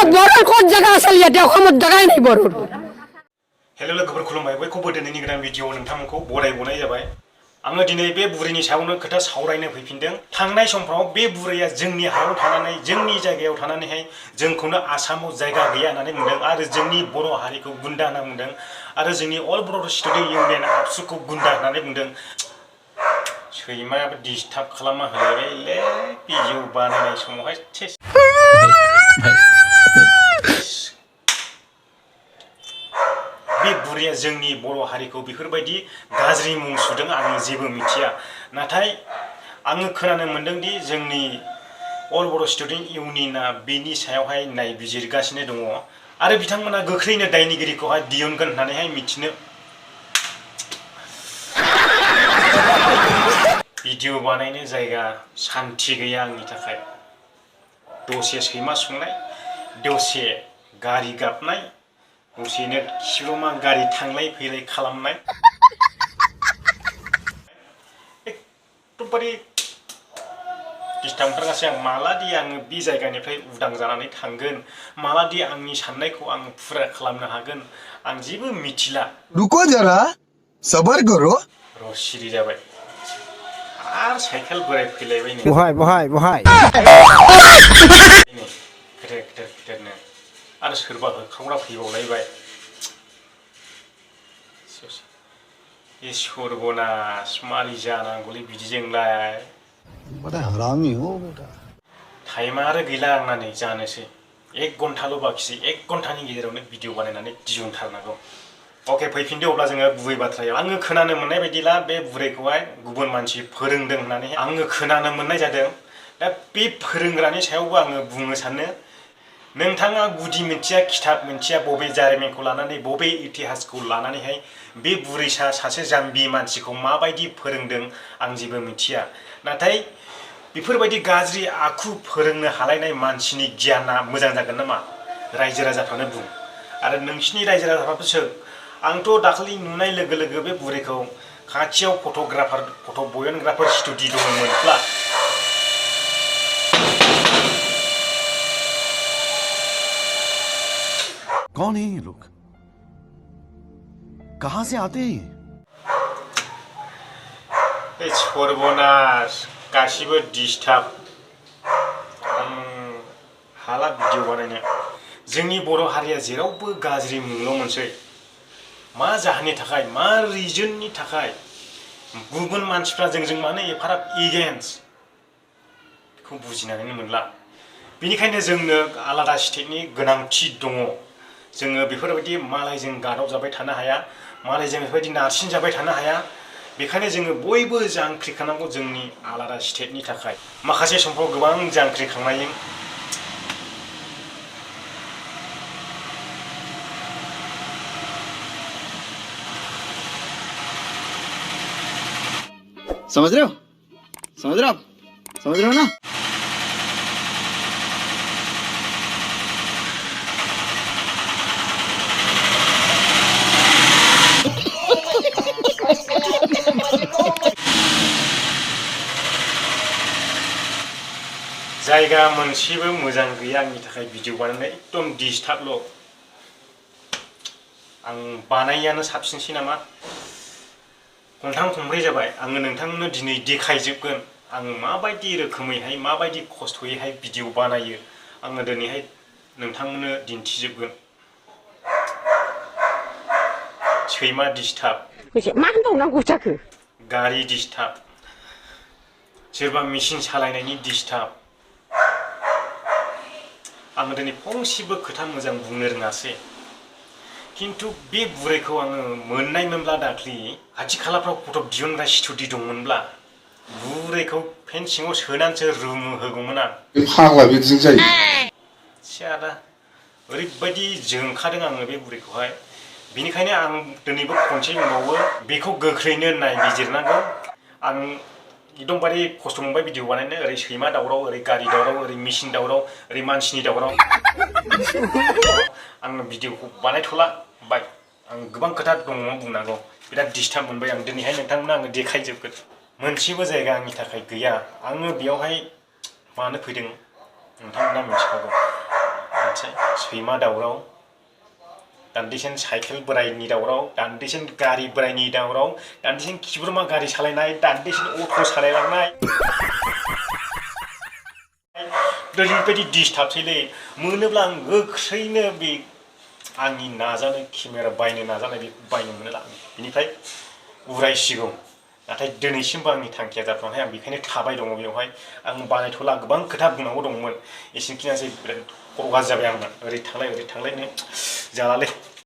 बरर कौन जगह असलिया देव हम जगह ही नहीं बरर हेलो लोगोफोर खुलुमबाय बयखौबो दिनैनि गोदान भिडिअ नोंथांमोनखौ बरायबावनाय जाबाय आङो दिनै बे बुरैनि सायावनो खोथा सावरायनो फैफिनदों थांनाय समफ्राव बे बुरैया जोंनि हायाव थानानै जोंनि जायगायाव थानानैहाय जोंखौनो आसामाव जायगा गैया होननानै बुंदों आरो जोंनि बर' हारिखौ गुन्दा होनना बुंदों आरो जोंनि अल बर' स्टुडेन्ट इउनियन आबसुखौ गुन्दा होननानै बुंदों सैमायाबो डिस्टार्ब खालामना होलायबायलै भिडिअ बानायनाय समावहाय बे बुरैया जोंनि बर' हारिखौ बेफोरबायदि गाज्रि मुं सुदों आं जेबो मिथिया नाथाय आङो खोनानो मोन्दों दि जोंनि अल बर' स्टुडेन्ट इउनियना बेनि सायावहाय नायबिजिरगासिनो दङ आरो बिथांमोना गोख्रैनो दायनिगिरिखौहाय दिहुनगोन होननानैहाय मिथिनो भिडिअ बानायनो जायगा सान्थि गैया आंनि थाखाय दसे सैमा संनाय दसे गारि गाबनाय दसेनो खिल'मा गारि थांलाय फैलाय खालामनाय एकदमबारे डिस्टार्ब मोनथारगासै आं मालादि आङो बे जायगानिफ्राय उदां जानानै थांगोन मालादि आंनि साननायखौ आं फुरा खालामनो हागोन आं जेबो मिथिला रुको जरा सबर करो र' सिरि जाबाय आरो साइकेल बोराय फैलायबाय नै बहाय गेदेरनो आरो सोरबा होख्रावग्रा फैबावलायबाय सर्बनाश मारै जानांगौलै बिदिजोंलाय बड़ा हरामी हो बेटा टाइमा आरो गैला आंना नै जानोसै 1 घन्टाल' बाखिसै 1 घन्टानि गेजेरावनो भिडिअ बानायनानै दिहुनथारनांगौ अके फैफिनदो अब्ला जोङो गुबै बाथ्रायाव आङो खोनानो मोननाय बायदिला बे बुरैखौहाय गुबुन मानसि फोरोंदों होननानै आङो खोनानो मोननाय जादों दा बे फोरोंग्रानि सायावबो आङो बुंनो सानो नोंथाङा गुदि मिन्थिया खिथाब मिन्थिया बबे जारिमिनखौ लानानै बबे इतिहासखौ लानानैहाय बे बुरैसा सासे जाम्बि मानसिखौ माबायदि फोरोंदों आं जेबो मिथिया नाथाय बेफोरबायदि गाज्रि आखु फोरोंनो हालायनाय मानसिनि गियाना मोजां जागोन नामा रायजो राजाफ्रानो बुं आरो नोंसिनि रायजो राजाफ्राबो सों आंथ' दाखालि नुनाय लोगो लोगो बे बुरैखौ खाथियाव फट' बयनग्राफोर स्टुडिअ दङमोनब्ला कौन है ये लोग कहां से आते हैं ये सर्बनाश गासिबो डिस्टार्ब हाला भिडिअ बानायनो जोंनि बर' हारिया जेरावबो गाज्रि मुंल' मोनसै मा जाहोननि थाखाय मा रिजननि थाखाय गुबुन मानसिफ्रा जोंजों मानो एफाराब एगेन्स्ट बेखौ बुजिनानैनो मोनला बेनिखायनो जोंनो आलादा स्टेटनि गोनांथि दङ जोङो बेफोरबायदि मालायजों गादब जाबाय थानो हाया मालायजों बेफोरबायदि नारसिन जाबाय थानो हाया बेखायनो जोङो बयबो जांख्रिखानांगौ जोंनि आलादा स्टेटनि थाखाय माखासे समफ्राव गोबां जांख्रिखांनायजों समझ रहे हो ना जायगा मोनसेबो मोजां गैया आंनि थाखाय भिडिअ बानायनाय एकदम डिस्टार्बल' आं बानायैयानो साबसिनसै नामा खनथाम खनब्रै जाबाय आङो नोंथांमोननो दिनै देखायजोबगोन आं माबायदि रोखोमैहाय माबायदि खस्थ'यैहाय भिडिअ बानायो आङो दिनैहाय नोंथांमोननो दिन्थिजोबगोन सैमा डिस्टार्ब मा होनबावनांगौ जाखो गारि डिस्टार्ब सोरबा मेसिन सालायनायनि डिस्टार्ब आङो दिनै फंसेबो खोथा मोजां बुंनो रोङासै किन्तु बे बुरैखौ आङो मोननायमोनब्ला दाख्लि खाथि खालाफ्राव फट' दिहुनग्रा स्टुडिअ दंमोनब्ला बुरैखौ फेन सिङाव सोनानैसो रुम होगौमोन आं फाग्ला बिदिजों जायो सियादा ओरैबायदि जोंखादों आङो बे बुरैखौहाय बेनिखायनो आं दिनैबो खनसे बुंबावो बेखौ गोख्रैनो नायबिजिरनांगौ आं एकदमबारे खस्थ' मोनबाय भिडिअ बानायनो ओरै सैमा दावराव ओरै गारि दावराव ओरै मेसिन दावराव ओरै मानसिनि दावराव आं भिडिअखौ बानायथ'ला बाय आं गोबां खोथा दङ बुंनांगौ बिराद डिस्टार्ब मोनबाय आं दिनैहाय नोंथांमोननो आङो देखायजोबगोन मोनसेबो जायगा आंनि थाखाय गैया आङो बेयावहाय मानो फैदों नोंथांमोना मिथिखागौ जानोसै सैमा दावराव दान्दिसेन साइकेल बोरायनि दावराव दान्दिसेन गारि बोरायनि दावराव दान्दिसेन खिब्रमा गारि सालायनाय दान्दिसेन अट' सालायलांनाय ओरैबायदि डिस्टार्बसैलै मोनोब्ला आं गोख्रैनो बे आंनि नाजानाय केमेरा बायनो नाजानाय बेखौ बायनो मोनोला आं बिनिफ्राय उरायसिगौ नाथाय दिनैसिमबो आंनि थांखिया जाथ'वाखै आं बेखायनो थाबाय दङ बेवहाय आं बानायथ'ला गोबां खोथा बुंनांगौ दंमोन एसेखिनियानोसै बिराद खर' गाज्रि जाबाय आंना ओरै थांलाय ओरै थांलायनो जालालै